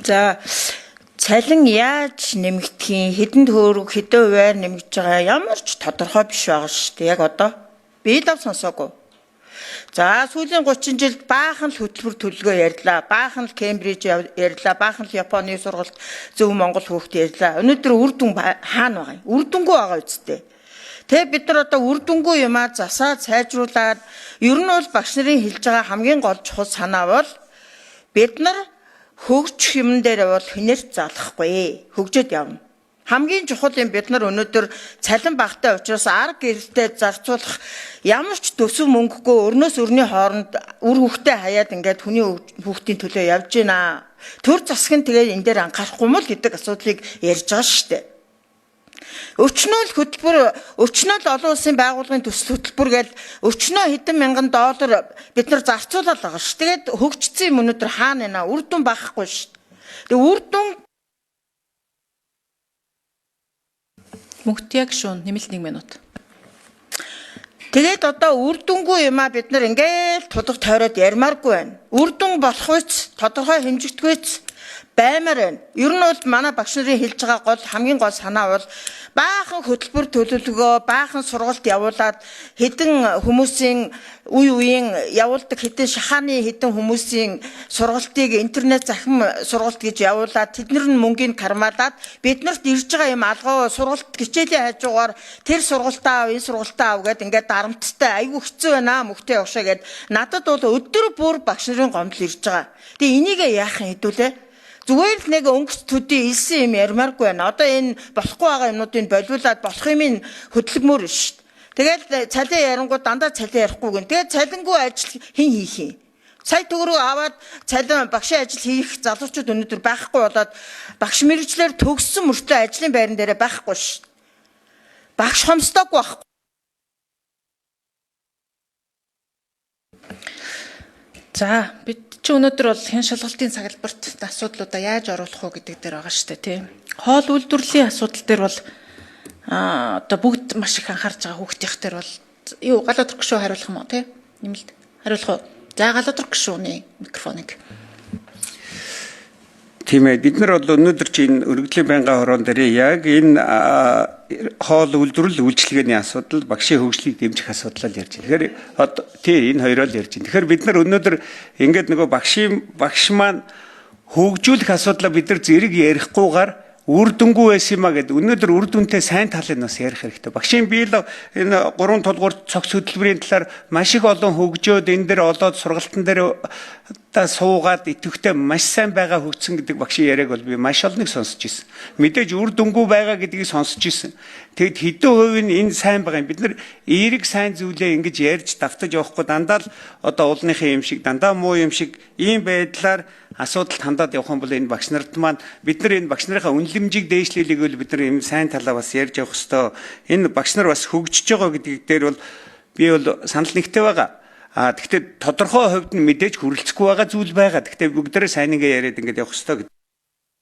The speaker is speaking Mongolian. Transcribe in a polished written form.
За, цалин яаж нэмэгдэхин, хэдэн төгрөг, хэдэн хувиар нэмэгдэж байгаа ямар ч тодорхой биш байгаа шүү дээ. Яг одоо би лав сонсоогүй. За, сүүлийн 30 жилд баахан л хөтөлбөр төлөвлөгөө ярьлаа. Баахан л Кембриж ярьлаа. Баахан л Японы сургалт, зөв Монгол хүүхд ярьлаа. Өнөөдөр үр дүн хаана байгаа юм? Үр дүнгүй байгаа үсттэй. Тэгээ бид нар одоо үр дүнгүй юмаа засаад сайжруулад, ер нь бол багш нарын хэлж байгаа хамгийн гол чухал санаа бол бид нар хөгжих юм дээр бол хинэрч залахгүй, хөгжөөд явна. Хамгийн чухал юм, бид нар өнөөдөр цалин багтай учраас арга гэрэлтэй зарцуулах ямар ч төсөв мөнгөгүй, өрнөөс өрний хооронд үр хөвгтэй хаяад ингээд хүний хүүхдийн төлөө явж байна. Төр засаг нь тэгээд энэ дээр анхаарахгүй мó л гэдэг асуудлыг ярьж байгаа шүү дээ. Өчнөө л хөтөлбөр, өчнөө л олон улсын байгууллагын төсөл хөтөлбөр гээл өчнөө хэдэн мянган доллар бид нар зарцуулаад байгаа ш. Тэгээд хөгжсөн юм өнөөдөр хаана байна? Үр дүн байхгүй ш. Тэгээд үр дүн Мөнхтөе гишүүн, нэмэлт 1 минут. Тэгээд одоо үр дүнгүй юмаа бид нар ингээл тулга тойроод ярмааргүй байна. Үр дүн болох үс тодорхой хэмжигдгүйц баймаар байна. Ер нь бол манай багш нарын хэлж байгаа гол, хамгийн гол санаа бол баахан хөтөлбөр төлөвлөгөө, баахан сургалт явуулаад, хэдэн хүмүүсийн үе үеийн явуулдаг, хэдэн шахааны хэдэн хүмүүсийн сургалтыг интернет захим сургалт гэж явуулаад, тэднэр нь мөнгийг кармалаад, биднэрт ирж байгаа юм алгуу сургалт хичээлийн хажуугаар тэр сургалтаа ав, энэ сургалтаа ав гэд ингээд дарамттай, айгүй хэцүү байна, мөхтэй явшаа гэд надад бол өдөр бүр багш нарын гомдол ирж байгаа. Тэгээ энийг яах юм, хэдүүлээ? Зүгээр л нэг өнгөц төдий илсэн юм ярмааргүй байна. Одоо энэ болохгүй байгаа юмнуудыг болиулаад болох юм хөдөлгмөр шүү дээ. Тэгэл цалин ярангууд дандаа цалин ярихгүй гэн. Тэгээд цалингүй ажил хэн хийх юм? Сая төгрөг аваад цалин багшийн ажил хийх залуучууд өнөөдөр байхгүй болоод, багш мэргэжлээр төгссөн мөртлөө ажлын байран дээрээ байхгүй шүү дээ. Багш хомсдоогүй байхгүй. За, бид чи өнөөдөр бол хэн шалгалтын салбарт асуудлуудаа яаж оруулах уу гэдэг дээр байгаа шүү дээ, тийм. Хоол үйлдвэрлэлийн асуудал дээр бол одоо бүгд маш их анхаарч байгаа. Хүүхдийнх дээр бол юу, Галуутар гишүү хариулах юм уу, тийм? Нэмэлт хариулах уу? За, Галуутар гишүүний микрофоныг. Тийм ээ, бид нар бол өнөөдөр чи энэ өргөдлийн байнгын хороон дээр яг энэ хоол үйлдвэрлэл үйлчилгээний асуудал, багшийн хөгжлийг дэмжих асуудлаа л ярьж байна. Тэгэхээр одоо тий энэ хоёроо л ярьж байна. Тэгэхээр бид нар өнөөдөр ингээд нөгөө багшийн багш маань хөгжүүлэх асуудлаа бид нар зэрэг ярихгүйгээр үр дүнгүй байсан юм а гэд, өнөөдөр үр дүнтэй сайн талыг бас ярих хэрэгтэй. Багшийн бие л энэ гурван тулгуур цогц хөтөлбөрийн талаар маш их олон хөгжөөд, энэ дээр олоод, сургалтын дээр та суугаад идэвхтэй маш сайн байгаа, хөгжсөн гэдэг багшийн яриаг бол би маш олныг сонсч ирсэн. Мэдээж үр дүнгүй байгаа гэдгийг сонсч ирсэн. Тэгэд хэдэн хувь нь энэ сайн байгаа юм. Бид нар эерэг сайн зүйлээ ингэж ярьж давтаж явахгүй, дандаа л одоо уулныхын юм шиг, дандаа муу юм шиг ийм байдлаар асуудалд хандаад явах юм бол энэ багш нарт маань, бид нар энэ багш нарынхаа үнэлэмжийг дээшлүүлэх бол бид нар ийм сайн талаа бас ярьж явах ёстой. Энэ багш нар бас хөгжиж байгаа гэдгийг дээр бол би бол санал нэгтэй байгаа. А тэгвэл тодорхой хувьд нь мэдээж хүрэлцэхгүй байгаа зүйл байгаа. Тэгвэл бүгдээрээ сайн ингээ яриад ингээд явах ёстой гэдэг.